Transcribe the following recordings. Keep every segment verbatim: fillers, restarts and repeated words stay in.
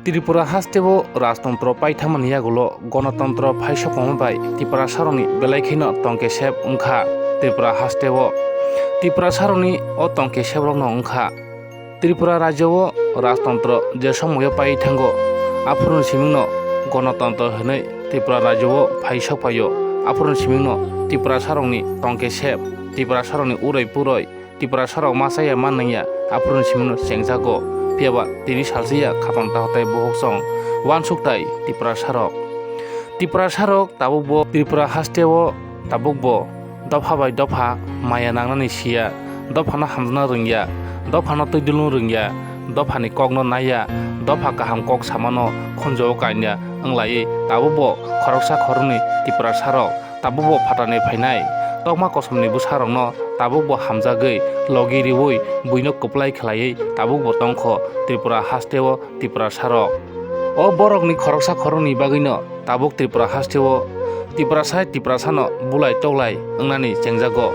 Tripura hasteo rajtantro paithamani yagulo gonotontro phaisokma bai Tiprasarokni belai kheno tongkesep wngkha. Tripura hasteo Tiprasarokni o tongkeseprokno wngkha. Tripura rajyo o rajtantro je somoio pai thango, aphuruni simingno gonotontro hinwi Tripura rajyo o phai sokphaio. Aphuruni simingno Tiprasarokni tongkesep, Tiprasarokni uroi puroi, Tiprasarok ma chaya ma nangya, aphuruni simingno chengjago. Phiyaba tini salsa ya khapang tahotai bohok song uansuk tai Tiprasarok. Tiprasarok tabukbo Tripura hasteo tabukbo dopha bai dopha maya nangnani siya, dophano hamjakna rwngya, dophano twi dulung rwngya, dophani kokno naiya, dopha kaham kok samano khunjao kanya wnglaiwi tabukbo khoroksa khoroknwi Tiprasarok tabukbo phatarni phainai tokma kosomni bwsarokno tabukbo hamjagwi logi riwi buino kwplai khlaiwi tabukbo tongkho Tripura hasteo Tiprasarok. O borokni khoroksa khoroknwi bagwino tabuk Tripura hasteo Tiprasa Tiprasano bulai toklai wngnani chengjago.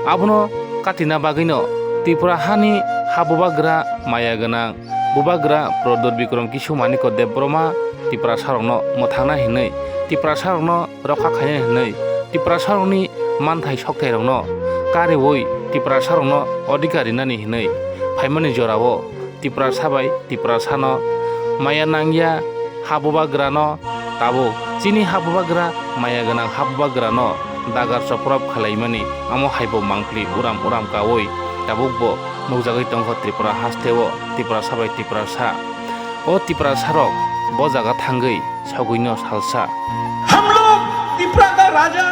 Abono katina bagwino Tripura hani ha bubagra maya gwnang bubagra Pradyot Bikram Kisu Manikya Debbarma Tiprasarokno mwthangna hinwi, Tiprasarokno rokha khaina hinwi, Tiprasarokni manthai soktairokno kariwi Tiprasarokno odhikar rinani hinwi phaimani jorao Tiprasa bai Tiprasano maya nangya ha bubagrano tabuk chini ha bubagra maya gwnang ha bubagrano dagar choprop khalaimani amo haibo mangpili uram uram kawi tabukbo nukjagwi tongkha Tripura hasteo Tiprasa bai Tiprasa. O Tiprasarok bo jaga thangwi sogwino salsa. हम लोग तिपरा का राजा,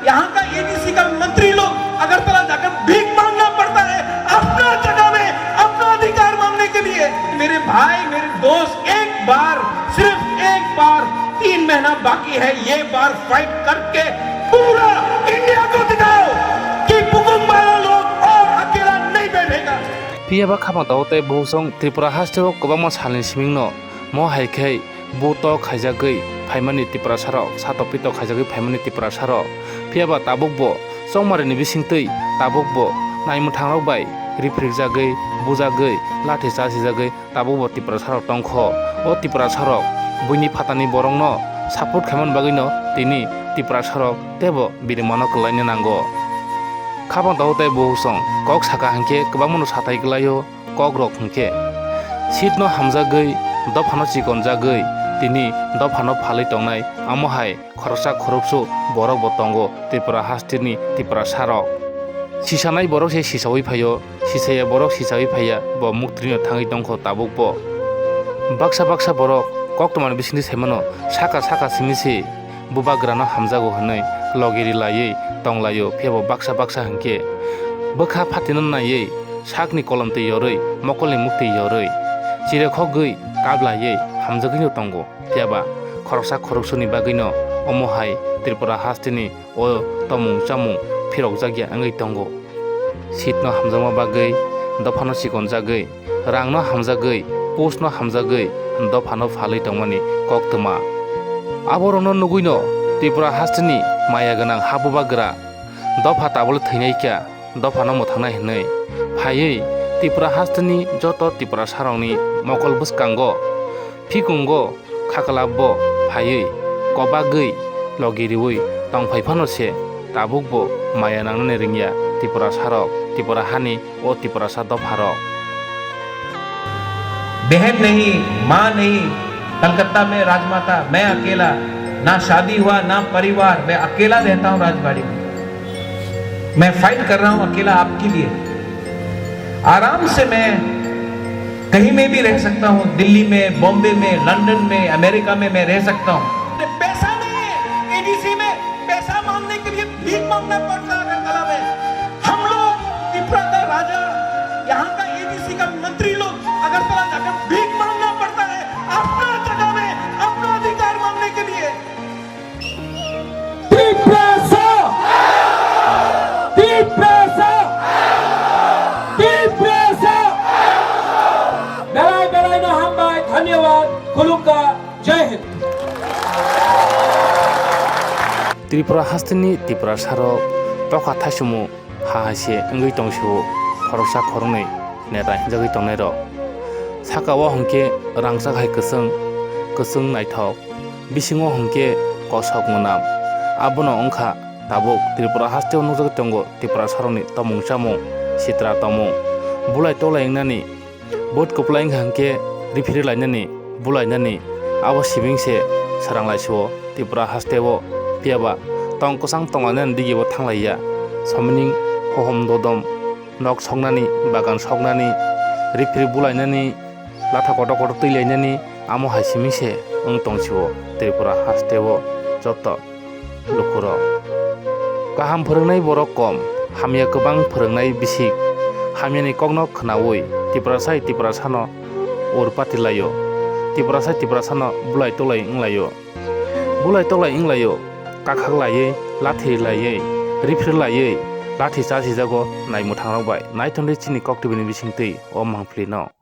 यहाँ का एडीसी का मंत्री लोग अगरतला जाकर भीख मांगना पड़ता है अपना जगह में अपना अधिकार मांगने के लिए। मेरे भाई, मेरे दोस्त, एक बार, सिर्फ एक बार, तीन महीना बाकी है, ये बार फाइट करके पूरा इंडिया को दिखाओ कि पुकुंग बाला लोग और अकेला नहीं बैठेगा। Phiyaba khama tao tei bohusong Tripura hasteo kwbangma salni simingno mo hai khe bo tok khaijagwi phaimani Tiprasarok, satok pitok khaijagwi phaimani Tiprasarok. Phiyaba tabukbo chongmarini bisingtwi tabukbo naimwthangrok bai riphrikjagwi, bujagwi, lathi chasijagwi tabukbo Tiprasarok tongkho. O Tiprasarok buini phatani borokno support khaimani bagwino tini Tiprasarok teibo birimano kwlaina nango. Khapang tabuk tei bohusong kok saka hinkhe kwbangmano satai kwlaio. Kokrok hinkhe seatno hamjagwi, dophano chikonjagwi, tini dophano phalwi tongnai, amo hai khoroksa khoroksu borokbo tongo Tripura hasteni Tiprasarok. Sisanai borok se sisaui phaio, sisaya borok sisaui phaiya, bo muktrino thangwi tongkho tabukbo. Baksa baksa borok koktwmani bisingtwi saimano saka saka simi se bubagrano hamjago hwnwi logi rilaiwi tonglaio, phiyabo baksa baksa hinkhe bwkha phatino naiwi sakni kolomtwi yorwi, mokolni muktwi yorwi, chirekhogwi kablaiwi hamjagwino tongo. Phiyaba khoroksa khoroksuni bagwino omo hai Tripura hasteni o tomung chamung phirokjakya wngwi tongo. Seatno hamjakma bagwi, dophano chikonjagwi, rangno hamjagwi, postno hamjagwi, dophano phalwi tongmani koktwma. Aborokno nugwino Tripura hasteni maya gwnang ha bubagra dopha tabole thwinaikha. Dophano mwthangnai hwnwi phaiwi Tripura hasteni joto Tiprasarokni mokol bwskango, phikungo, khaklapbo phaiwi, kobagwi, logi riwi tongphai phano se tabukbo maya nangnani rwngya Tiprasarok, Tripura hani o Tiprasa dopharok. बहन नहीं, माँ नहीं, कलकत्ता में राजमाता, मैं अकेला, ना शादी हुआ, ना परिवार, मैं अकेला रहता हूँ राजबाड़ी में। मैं फाइट कर रहा हूँ अकेला आपके लिए। आराम से मैं कहीं में भी रह सकता हूँ, दिल्ली में, बॉम्बे में, लंदन में, अमेरिका में मैं रह सकता हूँ। पैसा नहीं है, एडीसी में पैसा मांगने के लिए भीख मांगना पड़ता है अगरतला में। हम लोग, तिपरा का राजा, यहाँ का एडीसी का मंत्री लोग अगरतला जाकर भीख मांगना पड़ता है अपना जगह में अपना अधिकार मांगने के लिए। Tiprasa! Tiprasa! Tiprasa! Belai belai no hambai, dhanyawad, khulumkar, Jai Hind. Tripura hasteni Tiprasarok tokha thaichumung ha hai se wngwi tong sio, khoroksa khoroknwi neta hinjagwi tongnairok. Saka o hwnkhe rangchak hai kwchwng, kwchwng naithok, bisingo hwnkhe kosok mwnam. Abono wngkha tabuk Tripura hasteo nukjagwi tongo Tiprasarokni tomung chamung, sitra tomung. Bulai tolai wngnani, vote kwplai wngkha hwnkhe riphiri lainani, bulainani, abo sibing se swrang laisio Tripura hasteo. Phiyaba tong kwchang tonglainani digibo thanglaiya. Somining hohom dodom, nok soknani, bagan soknani, riphiri bulainani, latha kotor kotor twi lainani, amo hai simi se wng tong sio Tripura hasteo joto lukurok. Kaham phwrwngnai borok kom, hamya kwbang phwrwngnai bisik, hamyani kokno khwnaui Tiprasai Tiprasano urpati laio, Tiprasai Tiprasano bulai tolai wng laio. Bulai tolai wng laio, kakhak laiwi, lathi laiwi, riphri laiwi, lathi chachijago naimwthangrok bai. Naithon di chini Kok T V ni bisingtwi o mangpili no.